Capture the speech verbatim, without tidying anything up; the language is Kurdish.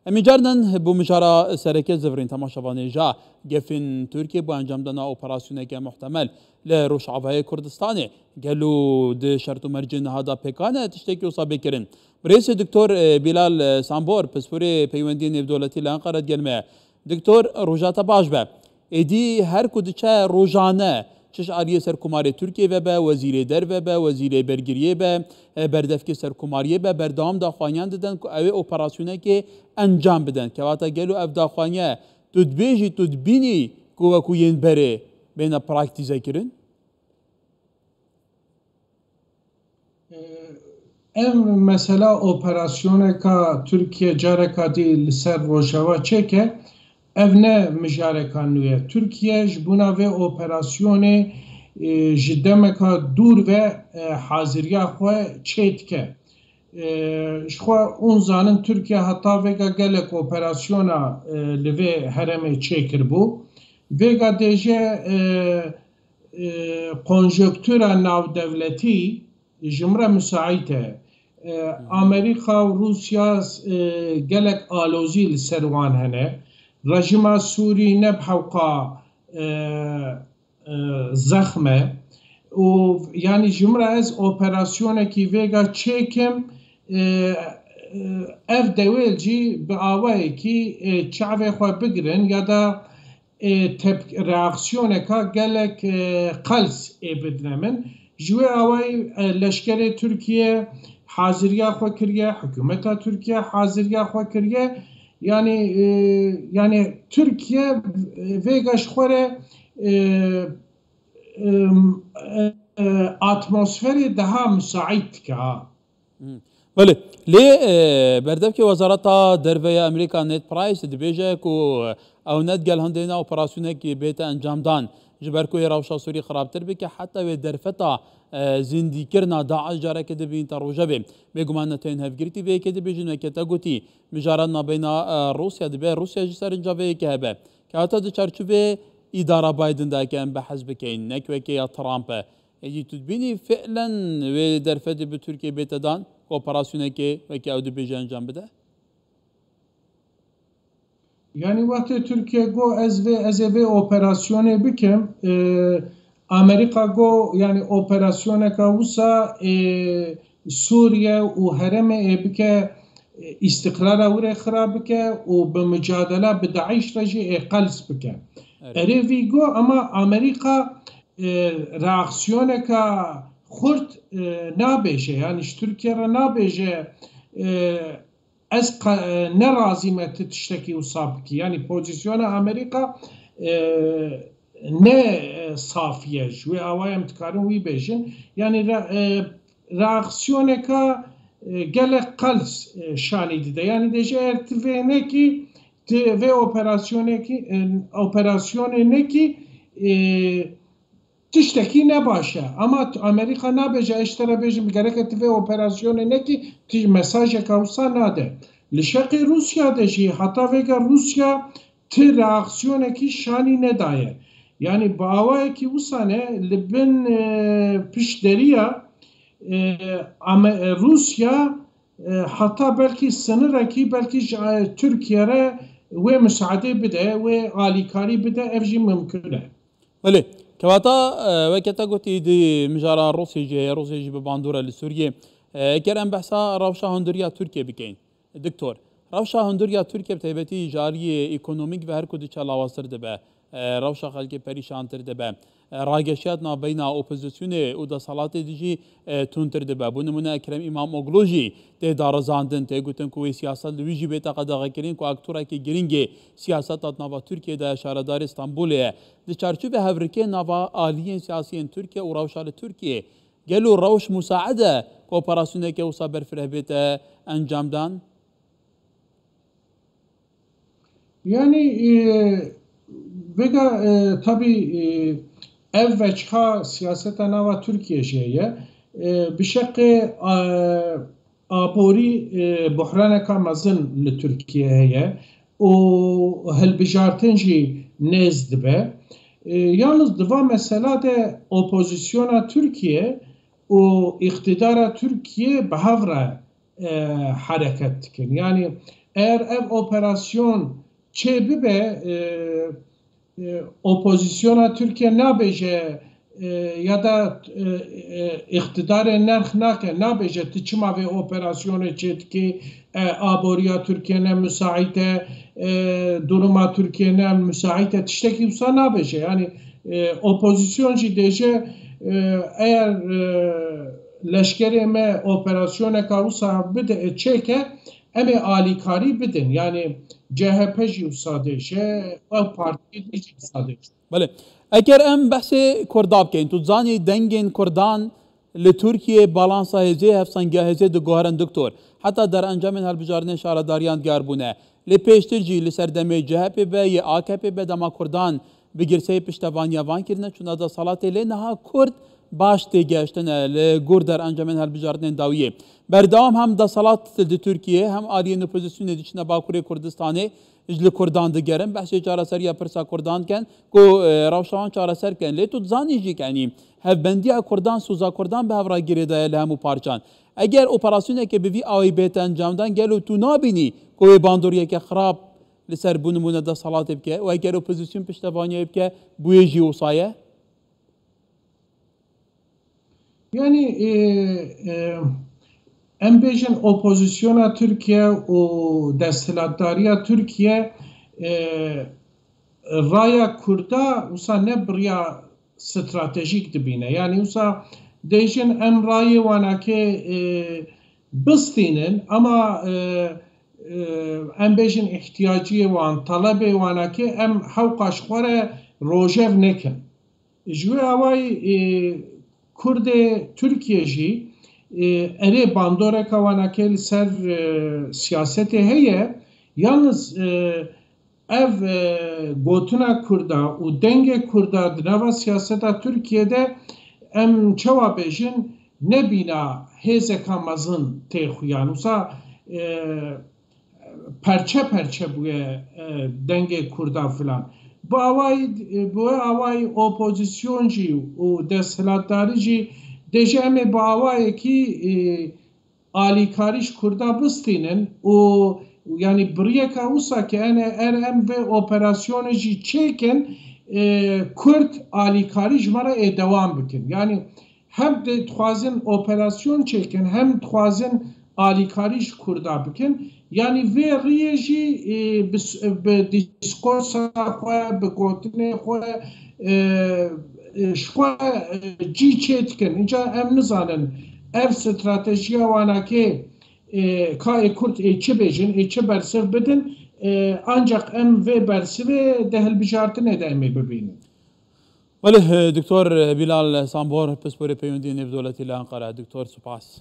Em ê carnan bo mijara sereke zivirîn temaşevanê ja gefên Tirkiyê bo encamdana operasyoneke muhtemel li Rojavayê Kurdistanê. Gelo di şert û mercên niha de pêkan e tiştekî wisa bê kirin? Birêz Doktor, e, Bilal, e, Sambor, pisporê peywendiyên nêvdewletî li Enqere digel me ye. Doktor, roja te baş be. Êdî her ku diçe rojane, çi ji aliyê Serkomarê Tirkiyê ve be, Wezîrê Derve be, Wezîrê Bergiriyê be, e, berdevkê Serkomariyê be, berdewam daxwaniyan didin ku ew ê operasyonekê encam bidin. Kewata gelo ev daxwaniye tu dibêjî, tu dibînî ku wekû yên berê bêne praktîze kirin? Ev mesela operasyoneka Tirkiye careka dî li ser Rojava çêke, ev ne mijareka nû ye. Tirkiye ji bona vê operasyonê, e, ji demeka dûr ve, e, haziriya xwe çê dike. E, ji xwe hûn zanin Tirkiye heta vêga gelek operasyona, e, li vê herêmê çêkiribû. Vêga dêje, e, e, konjonktura navdewletî ji min re misaît e. E, Amerîka û Rûsya, e, gelek alozî li ser wan hene. Rejîma Sûrî ne bi hewqa, e, e, zexm e. Û, yanî, ji min re ez operasyonekî vêga çêkim, e, e, ev dewêl jî bi awayekî, e, çavê xwe bigirin ya da, e, tep-, reaksiyoneka gelek, e, qels ê bidine min. Ji wê awayî, e, leşkerê Tirkiye haziriya xwe kiriye, hikûmeta Tirkiye haziriya xwe kiriye. Yanî, e, yanî Tirkiye, e, vêga ji xwe re, e, e, e, atmosferê daha misaît dike ha. Hmm. Belê, lê, e, berdevkê Wezareta Derve ya Amerîka Ned Price dibêje ku ew ne digel hindê ne operasyonekî bête encamdan, ji ber ku yê rewşa Sûrî xirabtir bike, heta wê derfeta, e, zindîkirina DAIŞ careke din bînte rojevê. Bêguman ne tên hevgirtî vê yekê dibêjin, weke te gotî, mijara nabeyna, e, Rûsya dibe, Rûsya jî serinca vê yekê hebe. Kewata di çarçovê îdara Biden de ke em behs bikeyin, nek weke ya Trump e. Êdî tu dibînî fi'len wê derfetê bi Tirkiyê bête dan, ku operasyonekê weke ew dibêje encam bide? Yanî wextê Tirkiye got ez vê, ez ê vê operasyonê bikim, e, Amerîka got, yanî operasyoneka wisa, e, Sûriye û herêmê ê bike, e, îstiqrara wî rê xirab bike û bi micadela bi DAIŞ re jî ê qels bike. Evet. Erê vî got, ama Amerîka, e, reaksiyoneka xurt, e, nabêje, yanî ji Tirkiye re nabêje, e, ez qa-, e, ne razî me tu tiştekî wisa bikî. Yanî pozîsyona Amerîka, e, ne, e, safî ye. Ji wê awayê em dikarin wî bêjin. Yanî re-, e, reaksiyoneka, e, gelek qels, e, şanî dide. Yanî dêje eger tu vê nekî, tu vê operasyonekî, e, operasyonê nekî, e, tiştekî ne baş e. Ama tu, Amerîka nabêje, ez ji te re bêjim, gereke tu vê operasyonê nekî, tu mesajeka wisa nade. Li şeqê Rûsya de jî, heta vêga Rûsya ti reaksiyonekî şanî nedaye. Yanî bi awayekî wisa ne, li bin, e, piştderiya, e, Ame-, e, Rûsya, e, heta belkî sinirekî, belkî ji, e, Tirkiye re wê misaadê bide, wê alîkarî bide, ev jî mimkun e. Belê, kewata, e, weke te gotî di mijara Rûsya jî heye, Rûsya jî bi bandor e li Sûriyê. E, ger em behsa rewşa hundirî ya Tirkiye bikeyin, Doktor, rewşa hundir ya Tirkiye bi taybetî ji aliyê ekonomîk ve her ku diçe lawaztir dibe, e, rewşa xelkê perîşantir dibe, e, rageşiyat navbeyna opozisyonê û desthilatê de jî, e, tundtir dibe. Bo nimûne Ekrem Îmamoglu jî tê darizandin, tê gotin ku wê siyaset li wî jî bête qedexekirin ku aktorekî girîngê siyaseta di nava Tirkiyê de ye, şaredarê Stenbolê ye. Di çarçovê hevrikê nava aliyên siyasî yên Tirkiye û rewşa li Tirkiyê, gelo rewş musaid e ku operasyoneke wisa berfireh bête encamdan? Yanî, e, vêga, e, tabî, e, ev veçxa siyaseta nava Tirkiye jî heye. E, bi şeqê, e, aborî, e, buhraneka mezin li Tirkiye heye û hilbijartin jî nêz dibe. E, yalnız di va mesela de opozisyona Tirkiye û îqtidara Tirkiye bi hev re, e, hereket dikin. Yanî Eğer ev operasyon çê bibe, e, e, opozisyona Tirkiye nabêje, e, ya da, e, e, îqtidarê nerx nake, nabêje tu çima vê operasyonê çê dikî, e, aboriya Tirkiye ne müsait e, e, duruma Tirkiye ne müsait e, tiştekî wisa nabêje. Yani, e, opozisyon jî dêje, e, eğer, e, leşkerê me operasyoneka wisa bide, e, çêke, em ê alîkarî bidin. Yani C H P jî wisa dêje, ew partiyê din jî wisa dêje. Belê. Eger em behsê Kurda bikeyn, tu zanî dengên Kurdan li Tirkiyê balansa hêzê, hevsengiya hêzê diguherin doktor. Heta derencamên hilbijartinên şaredariyan diyar bûne. Lê pêştir jî li ser demê C H P be, yê A K P be, dema Kurdan bi girseyê piştevaniya van kirine, çûna desthilatê, lê niha Kurd baş têgehiştine li gor derencamên hilbijartinên dawiyê. Berdewam hem desthilat di Tirkiyê, hem aliyên opozisyonê diçine Bakurê Kurdistanê, ji li Kurdan digerin, behsê çareseriya pirsa Kurdan dikin, ku, e, rewşa wan çareser bikin. Lê tu dizanî jî, kenî hevbendiya Kurdan, soza Kurdan bi hev re girêdaye li hemû parçan. Eger operasyoneke bi vî awayî bête encamdan, gelo tu nabînî ku wê bandoriyeke xirab li ser, bo nimûne, desthilatê bike û eger opozîsyon piştevaniyê bike, bo wê jî wisa ye? Yani, e, e, em bêjin opozisyona Tirkiye û desthilatdariya Tirkiye, e, raya Kurda wisa ne bi riya stratejîk dibîne. Yani wisa dêjin em rayê wanakê, e, bistînin, ama, e, e, em bêjin ihtiyaciyê wan, talebê wanakê em hewqa ji xwe re rojev nekin. Ji wê awayî, e, Kurdê Tirkiye jî, e, erê bandoreka wanakê li ser, e, siyasetê heye. Yalnız, e, ev, e, gotina Kurda û dengê Kurda di nava siyaseta Tirkiye de em çawa bêjin nebîna hêzeka mezin tê xuyan. Wisa, e, perçe perçe bûye, e, dengê Kurda filan. Bi awayî, bi wê awayî opozîsyon jî û desthilatdarî jî dêje em ê bi awayekî, e, alîkarî ji Kurda bistînin û, yanî, bi riyeka wisa ke ene er em vê operasyonê jî çêkin, e, Kurd alîkarî ji me re ê dewam bikin. Yanî hem dixwazin operasyon çêkin, hem dixwazin alîkarî ji Kurda bikin. Yanî vê riyê jî, e, bi s-, bi dîskorsa xwe, bi gotinê xwe, e, e, ji xwe, e, cî çê dikin. Înca em nizanin ev stratejiya wanakê, e, ka ê Kurd ê çi bêjin, ê çi bersiv bidin, e, ancak em vê bersivê di hilbijartinê de em ê bibînin. Belê, Doktor Bilal Sambor, pisporê peywendiyên nêvdewletî li Enqere. Doktor, spas.